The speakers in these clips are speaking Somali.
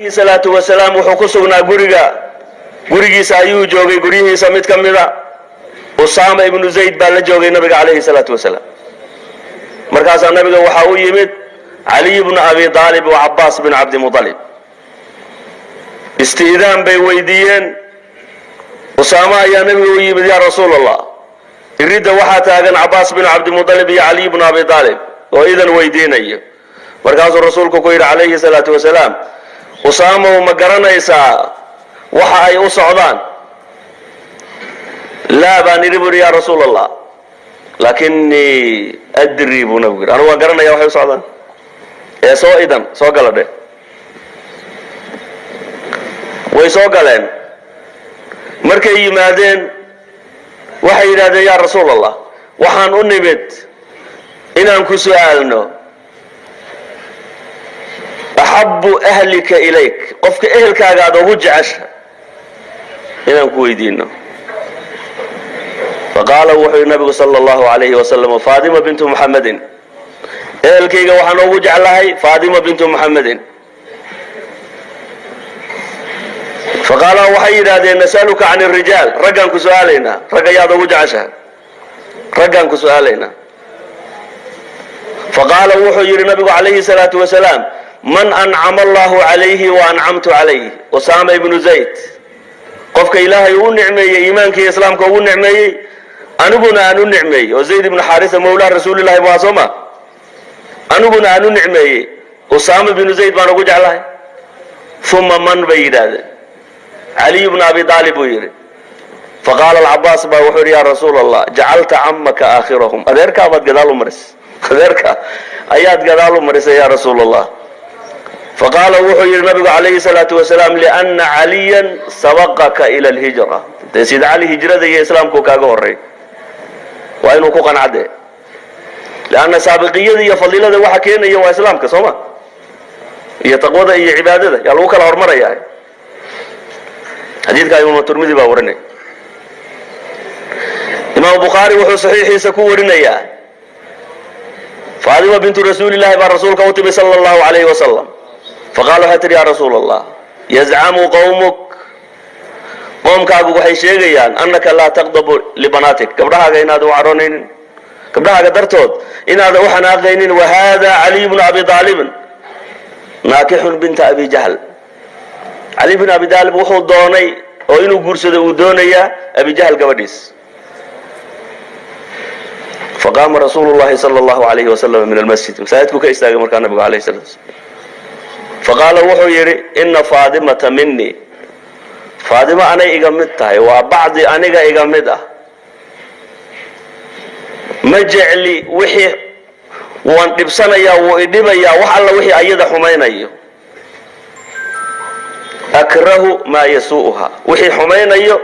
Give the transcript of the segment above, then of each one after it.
Salaatu wasalaam wuxuu ku sugnaa guriga, gurigiisa ayuu joogay, guryihiisa mid ka mida. Usaama ibnu Zayd baa la joogay nabiga calayhi salaatu wasalaam. Markaasaa nabiga waxaa u yimid Caliy bnu Abi Aalib wa Cabaas bin Cabdimualib. Isti'daan bay weydiiyeen. Usaama ayaa nabiga u yimid: "Yaa Rasuul Allah, iridda waxaa taagan Cabaas bin Cabdimualib iyo Caliy bnu Abi Aalib oo idan weydiinayo." Markaasuu rasuulku ku yidhi calayhi salaatu wasalaam: "Usaamow, ma garanaysaa waxa ay u socdaan?" "Laa," baan idhi, buri, "yaa Rasuul Allah, laakinii adri," buu nabigu yidhi. "Anugu waan garanaya waxay u socdaan, ee soo idan soo gala dheh." Way soo galeen. Markay yimaadeen waxay yidhahdeen: "Yaa Rasuul Allah, waxaan u nimid inaan ku su'aalno axabbu ahlika ilayk, qofka ehelkaaga aad ugu jecesha inaan ku weydiino." Faqaala, wuxuu yidhi nabigu sala allahu alayhi wasalam: "Faatima bintu Muxamedin. Ehelkayga waxaan ugu jeclahay Faatima bintu Muxamedin." Faqaala, waxay yidhaahdeen: "Nasaluka can irijaal, raggaan ku su'aalaynaa, ragga yaad ugu jeceshahay, raggaan ku su'aalaynaa." Faqaala, wuxuu yidhi nabigu calayhi salaatu wasalaam: "Man ancama allahu calayhi wa ancamtu calayh, Usaama ibnu Zayd. Qofka Ilaahay uu nicmeeyey, iimaankiiyo Islaamka ugu nicmeeyey, aniguna aan u nicmeeyey," oo Zayd ibnu Xaarisa mawlaa Rasuulillahi waa soo ma, "aniguna aan u nicmeeyey, Usaama binu Zayd baan ugu jeclahay." "Uma man?" bay yidhaahdeen. "Caliy bnu Abi Aalib," buu yidhi. Faqaala Alcabaas baa wuxuu yidhi: "Yaa Rasuul Allah, jacalta camaka aakhirahum. Adeerkaabaad gadaal u marisay, adeerka ayaad gadaal u marisay, yaa Rasuul Allah." Faqaala, wuxuu yidhi nabigu calayhi salaatu wasalaam: "Lianna Caliyan sabaqaka ila alhijra." Dee sida Cali hijrada iyo Islaamku kaaga horey, waa inuu ku qancade, lianna saabiqiyada iyo fadiilada waxa keenaya waa Islaamka, soo ma, iyo taqwada iyo cibaadada yaa lagu kala hormaraya. Xadiidka Imaam Tirmidi baa warinaya. Imaam Bukhaari wuxuu saxiixiisa ku warinayaa, Faatima bintu Rasuulillahi baa rasuulka u timi sala allahu alayhi wasalam. Faqaala, waxay tihi: "Yaa Rasuul Allah, yazcamu qowmuk, qoomkaagu waxay sheegayaan, annaka laa taqdabu libanaatik, gabdhahaaga inaad u caroonaynin, gabdhahaaga dartood inaadan u xanaaqaynin. Wa hada Caliy bnu Abi Aalibin naakixun binta Abi Jahl. Cali bn Abi Aalib wuxuu doonay oo inuu guursado uu doonayaa Abi Jahl gabadhiis." Faqaama rasuulu llahi sala allahu alayhi wasalam min almasjid, masaajidkuu ka istaagay markaa nabigu alayhi salatu wasalam. Faqaala, wuxuu yidhi: "Ina Faadimata minii, Faadimo anay iga mid tahay, waa bacdi aniga iga mid ah. Ma jecli wixii, waan dhibsanayaa, wuu idhibayaa wax alla wixii ayada xumaynayo. Akrahu maa yasuu'uha, wixii xumaynayo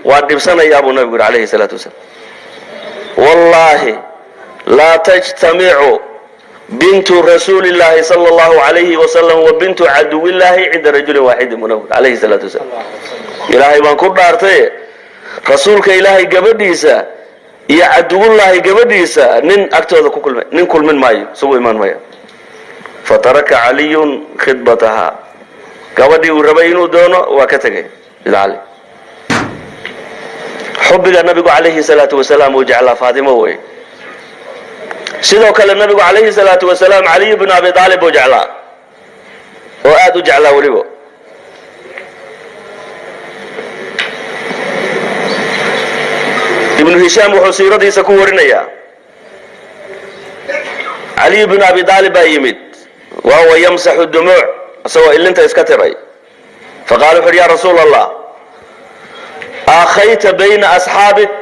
waan dhibsanayaa," buu nabigu yidhi calayhi salaatu wasalaam. "Wallaahi laa tajtamicu bintu rasuuli llaahi sala allahu alayhi wasalam wa bintu caduwillaahi cinda rajulin waaxidin," buu nabigu yidhi calayhi salaatu wasalaam. "Ilaahay baan ku dhaartaye, rasuulka Ilaahay gabadhiisa iyo caduwullaahi gabadhiisa nin agtooda ku kulma, nin kulmin maayo, isugu imaan maayo." Fataraka Caliyun khidbataha, gabadhii uu rabay inuu doono waa ka tegay sida Cali. Xubbiga nabigu calayhi salaatu wasalaam uu jeclaa Faatimo wey. Sidoo kale nabigu calayhi salaatu wasalaam Caliy bnu Abi Aalib buu jeclaa oo aada u jeclaa weliba. Ibnu Hishaam wuxuu siiradiisa ku warinayaa, Caliy bnu Abi Aalib baa yimid wahuwa yamsaxu dumuuc, isagoo ilinta iska tiray. Faqala, wuxu uhi: "Ya Rasuul Allah, aakhayta bayna asxaabik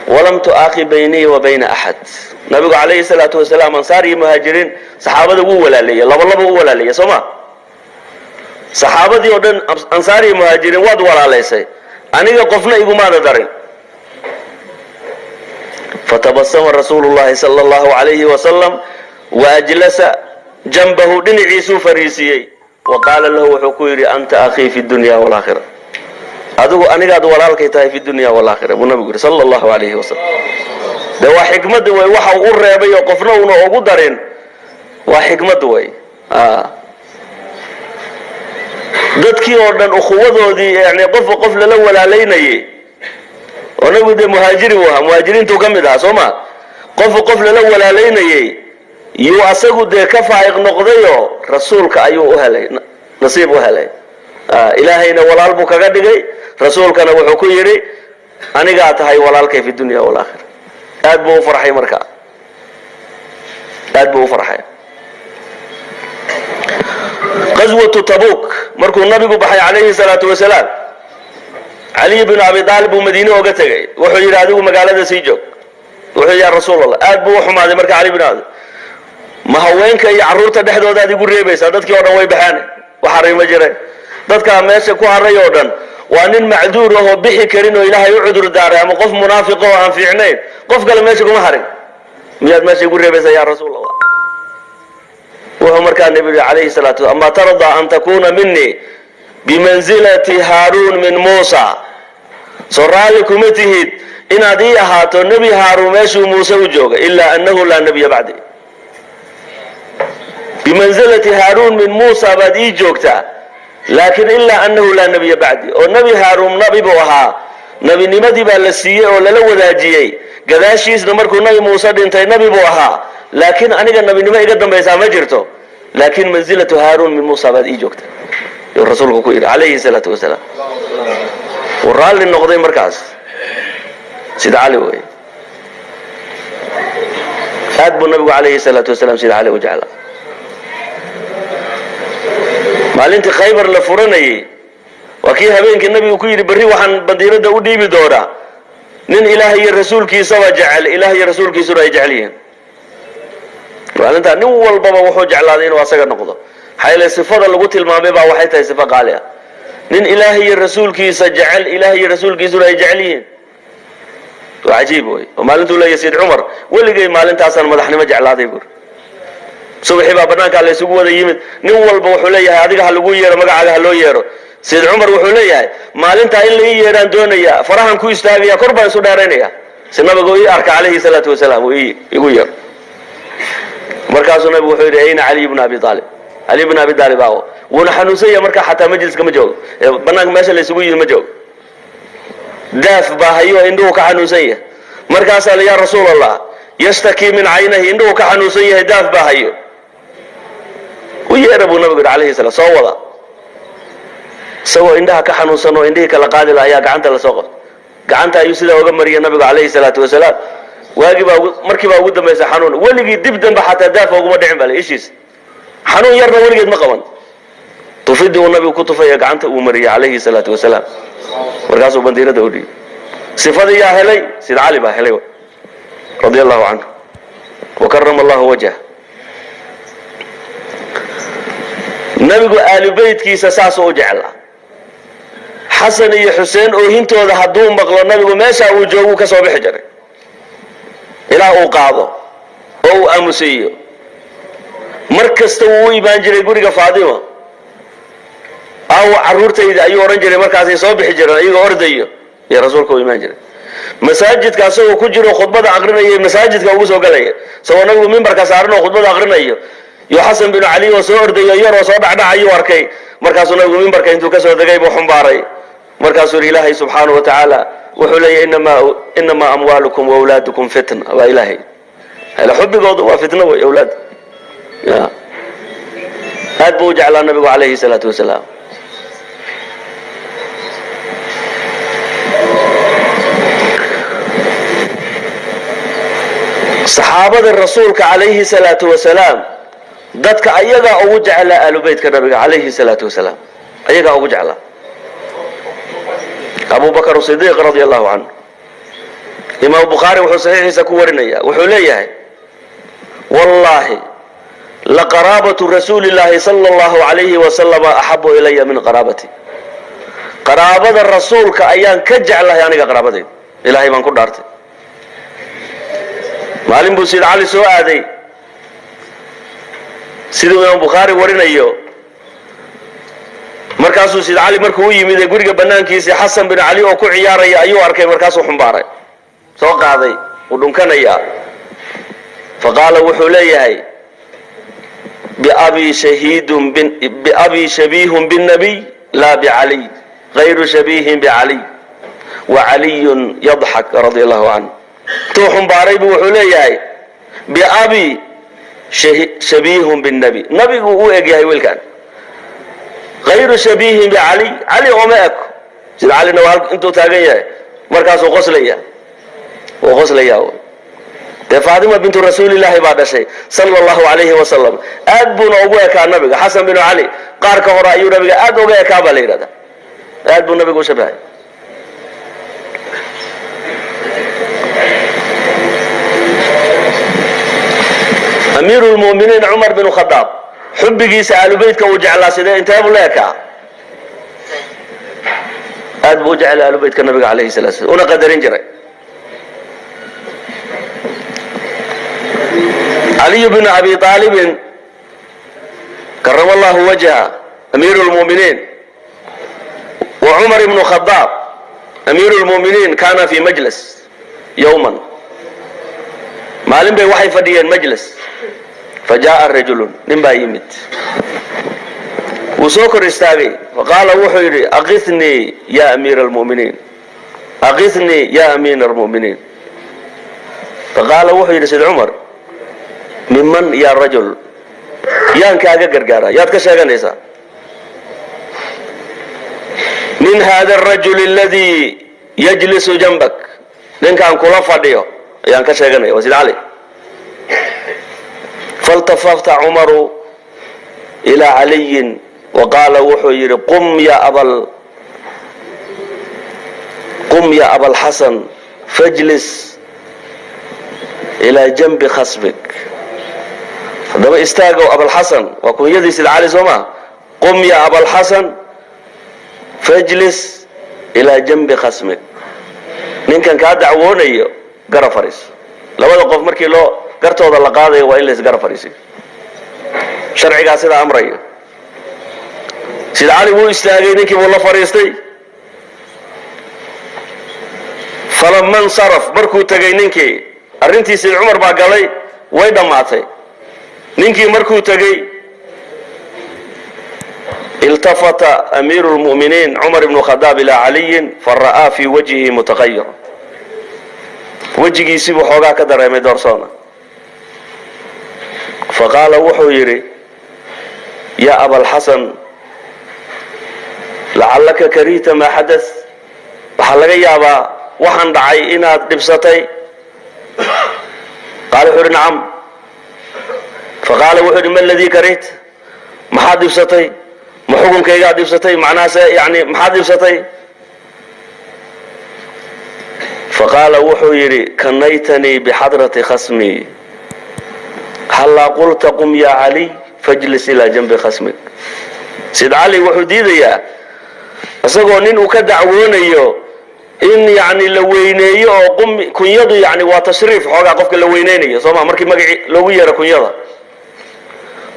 walam tu'aakhi baynii wa bayna axad." Nabigu calayhi salaatu wasalaam ansaar iyo muhaajiriin, saxaabada wuu walaaleeyey, laba laba u walaaleeyey, soo ma? Saxaabadii oo dhan, ansaar iyo muhaajiriin, waad walaalaysay, aniga qofna igumaada darin. Fatabasama rasuulu llahi sala allahu alayhi wasalam waajlasa janbahu, dhinaciisuu fariisiiyey. Wa qaala lahu, wuxuu ku yidhi: "Anta akhii fi dunya waalaakhira, adigu anigaad walaalkay tahay fi dunya waalaakhira," buu nabigu yidhi sala allahu alayhi wasalam. De waa xikmadda wey waxa uu u reebay oo qofna una ugu darin, waa xikmadda wey. Dadkii oo dhan ukhuwadoodii, yani qofba qof lala walaalaynayay, oo nabigu dee muhaajiri buu ahaa, muhaajiriintuu ka mid ahaa, soo ma? Qofba qof lala walaalaynayay yuu asagu dee ka faa'iq noqdayoo rasuulka ayuu u helay, nasiib u helay. Ilaahayna walaal buu kaga dhigay, rasuulkana wuxuu ku yidhi anigaa tahay walaalkay fi dunya walaakhira. Aad buu u farxay markaa, aad buu u farxay. Qaswatu Tabuk markuu nabigu baxay calayhi salaatu wasalaam, Caliy binu Abi Aalib buu Madiine oga tegay. Wuxuu yidhi adigu magaalada sii joog. Wuxuu yidhi ya Rasuul Allah, aad buu u xumaaday marka Cali bin Abi, ma haweenka iyo carruurta dhexdooda aad igu reebaysaa? Dadkii oo dhan way baxeen, wax haray ma jireen. Dadkaa meesha ku haray oo dhan waa nin macduur ahoo bixi karin oo Ilaahay u cudur daaray, ama qof munaafiqa oo aan fiicnayn. Qof kale meesha kuma harin, miyaad meesha igu reebaysaa ya Rasuul Allah? Wuxuu markaa nebi yihi calayhi salaatu, ama tardaa an takuna minii bimanzilati Haaruun min Muusa? Soo raalli kuma tihid inaad ii ahaato nebi Haaruun meeshuu Muuse u jooga, ilaa annahu laa nebiya bacdi? Bimanzilati Haaruun min Muusa baad ii joogtaa, laakiin ilaa annahu laa nebiya bacdi. Oo nebi Haaruun nabi buu ahaa, nebinimadii baa la siiyey oo lala wadaajiyey. Gadaashiisna markuu nabi Muuse dhintay nabi buu ahaa, laakiin aniga nabinimo iga dambaysaa ma jirto, laakiin manzilatu Haaruun min Muusa baad ii joogtaa, yuu rasuulku ku yidhi calayhi salaatu wasalaam. Wuu raalli noqday markaas sida Cali wey. Aad buu nabigu calayhi salaatu wasalaam sida Cali u jeclaa. Maalintii Khaybar la furanayay waa kii habeenkii nabigu ku yidhi berri waxaan bandiirada u dhiibi doonaa nin Ilaah iyo rasuulkiisaba jecel, Ilaah iyo rasuulkiisuna ay jecel yihiin. Maalintaa nin walbaba wuxuu jeclaaday inuu asaga noqdo, maxaa yeele sifada lagu tilmaamay baa waxay tahay sifo qaali ah. Nin Ilaah iyo rasuulkiisa jecel, Ilaah iyo rasuulkiisuna ay jecel yihiin, waa cajiib wey. Oo maalintuu leeyahy Sayid Cumar, weligay maalintaasaan madaxnimo jeclaaday buuri. Subaxii baa banaankaa la isugu wada yimid, nin walba wuxuu leeyahay adiga ha lagu yeero, magacaaga ha loo yeero. Sayid Cumar wuxuu leeyahay maalintaa in la ii yeedhaan doonaya, farahan ku istaagaya, kor baan isu dheeraynaya si nabigu ii arka calayhi salaatu wasalaam, uu igu yeero. Markaasuu nabigu wuxuu yidhi ayna Caliy bnu Abi Aalib? Cali bnu Abi Aalib aawo? Wuuna xanuunsan yahay markaa, xataa majliska ma joogo, banaanka meesha la isugu yimid ma joogo, daaf baa hayo, indhuhu ka xanuunsan yahay. Markaasaa la ya Rasuul Allah, yashtakii min caynahi, indhuhu ka xanuunsan yahay, daaf baa hayo, u yeera buu nabigu yidhi calayhi salaam. Soo wada, isagoo indhaha ka xanuunsan oo indhihii kala qaadi laha ayaa gacanta lasoo qabtay. Gacanta ayuu sidaa oga mariyay nabigu calayhi salaatu wasalaam. Waagii baa markii baa ugu dambaysa xanuun weligii dib dambe xataa daafa uguma dhicin bale ishiisa, xanuun yarna weligeed ma qaban. Tufidii uu nabigu ku tufay ee gacanta uu mariyey calayhi salaatu wasalaam, markaasuu bandiirada u dhiibay. Sifadii yaa helay? Sida Cali baa helay radia allahu canhu wa karama allahu wajh. Nabigu aalubeytkiisa saasuu u jeclaa. Xasan iyo Xuseen oohintooda hadduu maqlo nabigu meeshaa uu jooguu ka soo bixi jiray ilaa uu qaado oo uu aamusiiyo. Mar kasta wuu u imaan jiray guriga Faatima. Aawo carruurtayda ayuu odhan jiray, markaasay soo bixi jireen iyagoo ordayo iyo rasuulka u imaan jiray. Masaajidka asagoo ku jiro khudbada aqrinaya, masaajidka ugu soo galaya isagoo nabigu mimbarka saaran oo khudbada aqrinayo, yo Xasan binu Cali oo soo ordayo yaroo soo dhacdhacayuu arkay. Markaasuu nabigu mimbarka intuu kasoo degay buu xumbaaray. Markaasuu yidhi Ilaahay subxaanahu wa tacaala wuxuu leeyahy inamaa amwaalukum wawlaadukum fitna. Waa Ilaahay hele xubbigoodu waa fitno wey awlaad. Aad buu u jeclaa nabigu calayhi salaatu wasalaam. Saxaabada rasuulka calayhi salaatu wasalaam dadka ayagaa ugu jeclaa aalubeytka nabiga calayhi salaatu wasalaam, ayagaa ugu jeclaa. Abu Bakr Sidiiq radia allahu canhu, Imaam Bukhaari wuxuu saxiixiisa ku warinaya, wuxuu leeyahay wallaahi laqaraabatu rasuuli llaahi sala allahu alayhi wasalama axabu ilaya min qaraabati. Qaraabada rasuulka ayaan ka jeclahay aniga qaraabadayda, Ilaahay baan ku dhaartay. Maalin buu Sayid Cali soo aaday, siduu Imaam Bukhaari warinayo. Markaasuu Sayid Cali markuu u yimid ee guriga banaankiisii Xasan bin Cali oo ku ciyaaraya ayuu arkay. Markaasuu xumbaaray, soo qaaday, wuu dhunkanayaa. Fa qaala wuxuu leeyahay biabii shahiidun biabii shabiihun binnabiy. Laa bicaliy, gayru shabiihin bicaliy, wa caliyun yadxak radia allahu canhu. Intuu xumbaaray buu wuxuu leeyahay biabi shabiihun binnabi, nabigu u eg yahay wiilkan, gayru shabiihin bicaliy, cali ooma eko. Sida calina waa intuu taagan yahay, markaasuu qoslaya, wuu qoslayaa. Dee Faatima bintu rasuulillaahi baa dhashay sala allahu calayhi wasalam, aad buuna ugu ekaa nabiga. Xasan binu Cali qaar ka hore ayuu nabiga aad uga ekaa baa la yidhahdaa, aad buu nabiga u shabahay. Amiiru lmu'miniin Cumar binu Khadaab xubbigiisa aalubeytka uu jeclaa sidee, intee buu la ekaa? Aad buu u jeclay aalubeytka nabiga calayhi salatu slam, una qadarin jiray. Caliyu bnu Abi Aalibin karama allahu wajha, amiiru lmu'miniin, wa Cumar ibnu Khadaab amiiru lmu'miniin kana fi majlis yowman, maalin bay waxay fadhiyeen majlis. Fa jaaa rajulun, nin baa yimid, wuu soo kor istaagay. Faqaala, wuxuu yidhi: aqithnii ya amiira almu'miniin, aqithnii ya amiira almu'miniin. Faqaala, wuxuu yidhi Sid Cumar: miman ya rajul? Yaan kaaga gargaara? Yaad ka sheeganaysaa? Min hada arajul aladii yajlisu janbak, ninkaan kula fadhiyo ayaan ka sheeganaya, waa Sid Cali. Faltafafta Cumaru ilaa Caliyin wa qaala, wuxuu yidhi: qum ya Abalxasan, fajlis ilaa janbi khasbik. Haddaba istaagow Abalxasan, waa kunyadii Sid Cali, soo maa? Qum ya Abalxasan, fajlis ilaa janbi khasmik, ninkan kaa dacwoonayo gara fadhiiso. Labada qof markii loo gartooda la qaadayo waa in la isgara fadhiisiyo, sharcigaa sidaa amrayo. Sid Cali wuu istaagay, ninkii buu la fadhiistay. Falama nsaraf, markuu tegay ninkii, arrintii Sid Cumar baa galay, way dhammaatay. Ninkii markuu tegey, iltafata amiiru lmu'miniin Cumar ibnu Khadaab ilaa Caliyin, fara'aa fii wajhihi mutaqayir, wejigiisiibuu xoogaa ka dareemay doorsoona. Faqaala, wuxuu yidhi: yaa Abalxasan, lacallaka karihta maa xadath, waxaa laga yaabaa waxaan dhacay inaad dhibsatay. Qaala, wuxuu yidhi: nacam. Faqaala, wuxuu yidhi: ma aladii karihta? Maxaad dhibsatay? Ma xukunkaygaad dhibsatay? Macnahaase yani maxaad dhibsatay? Faqaala, wuxuu yidhi: kanaytanii bixadrati khasmii, hallaa qulta qum yaa Caliy fajlis ilaa janbi khasmik. Sid Cali wuxuu diidayaa isagoo nin uu ka dacwoonayo in yani la weyneeyo oo qum kunyadu yani waa tashriif, xoogaa qofka la weyneynayo, soo ma? Markii magaci loogu yeero kunyada,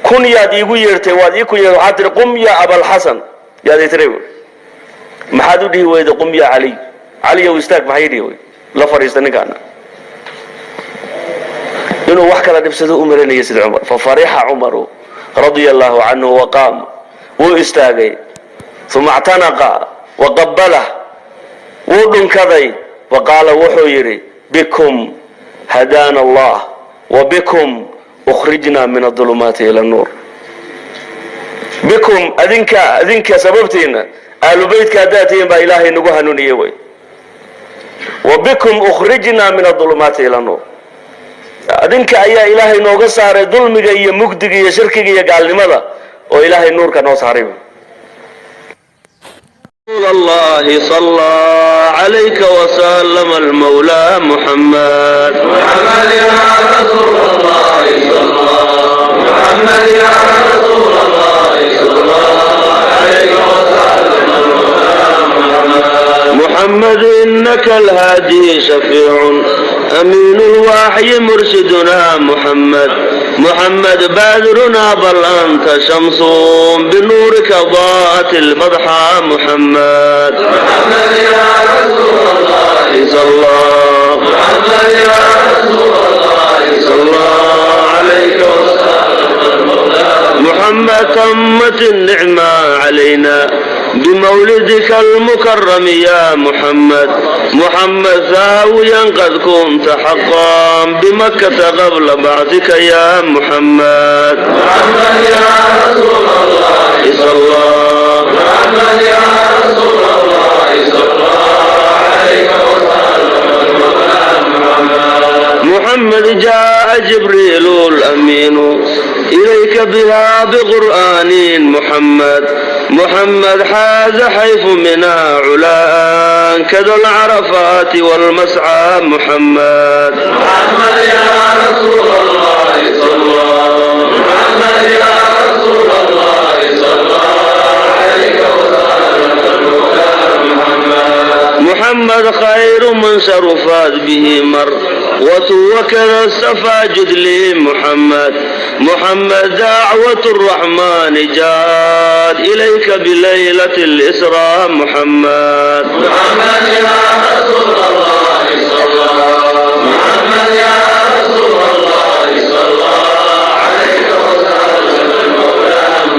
kun yaad iigu yeertay, waad ii kunya, waxaad tihi qum ya Abalxasan yaad ii tiri, maxaad u dhihi weyday qum ya Caliy? Caliyow istaag, maxay dhihi wey la fadhiista ninkaana? Inuu wax kala dhibsado u marinaya Sida Cumar. Fafarixa Cumaru radia allahu canhu waqaam, wuu istaagay. Uma اctanaqa waqabalah, wuu dhunkaday. Waqaala, wuxuu yidhi: bikum hadaana allah wa bikum ukhrijna min adulumaati ila annuur. Bikum, adinka, adinka sababtiina, aalubeytka haddaad tihiin baa Ilaahay nagu hanuuniyey wey. Wa bikum ukhrijna min adulumaati ila annuur, adinka ayaa Ilaahay nooga saaray dulmiga iyo mugdiga iyo shirkiga iyo gaalnimada oo Ilaahay nuurka noo saaray. الله صلى عليك وسلم المولى محمد. محمد يا رسول الله صلى، محمد يا رسول الله صلى عليك وسلم المولى محمد. محمد إنك الهادي شفيع أمين الوحي مرشدنا محمد. محمد بادرنا بل أنت شمس بنورك ضاءت المضحى محمد. محمد يا رسول الله صلى، محمد يا رسول الله صلى عليك وسلم. محمد تمت النعمة علينا بمولدك المكرم يا محمد. محمد ثاويا قد كنت حقا بمكة قبل بعثك يا محمد. محمد يا رسول الله صلى الله، محمد يا رسول الله صلى الله عليك وسلم. محمد جاء جبريل الأمين إليك بها بقرآن محمد. محمد حاز حيف منا علا كذا العرفات والمسعى محمد. محمد يا رسول الله صلى الله، محمد يا رسول الله صلى الله عليك وسلم. محمد خير من شرفت به مروة وكذا الصفا جدلي محمد. محمد دعوة الرحمن جاد إليك بليلة الإسراء محمد. محمد يا رسول الله صلى الله، محمد يا رسول الله صلى الله عليك وسلم.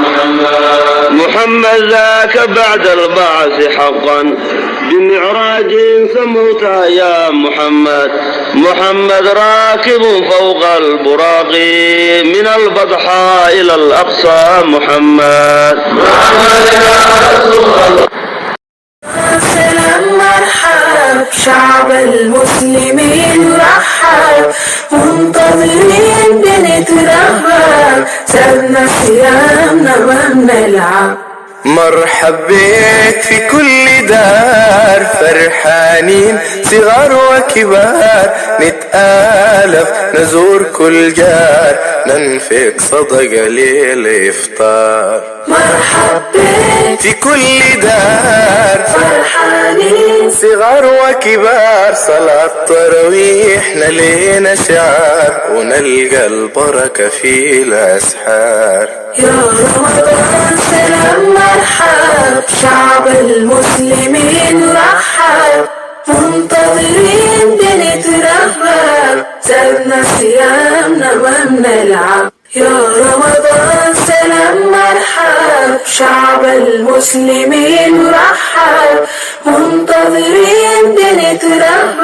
محمد محمد ذاك بعد البعث حقا بمعراج سموت يا محمد. محمد راكب فوق البراق من البطحاء إلى الأقصى محمد. محمد يا رسول الله. سلام مرحب، شعب المسلمين رحب، منتظرين بنترهب، سابنا صيامنا وبنلعب. مرحب بك في كل دار، فرحانين صغار وكبار، نتآلف نزور كل جار، ننفق صدقة للإفطار. مرحب بك في كل دار، فرحانين صغار وكبار، صلاة تراويحنا لينا شعار، ونلقى البركة في الأسحار. يا رمضان سلام مرحب، شعب المسلمين رحب، منتظرين بنترهب، سابنا صيامنا وبنلعب. يا رمضان سلام مرحب، شعب المسلمين رحب، منتظرين بنترهب.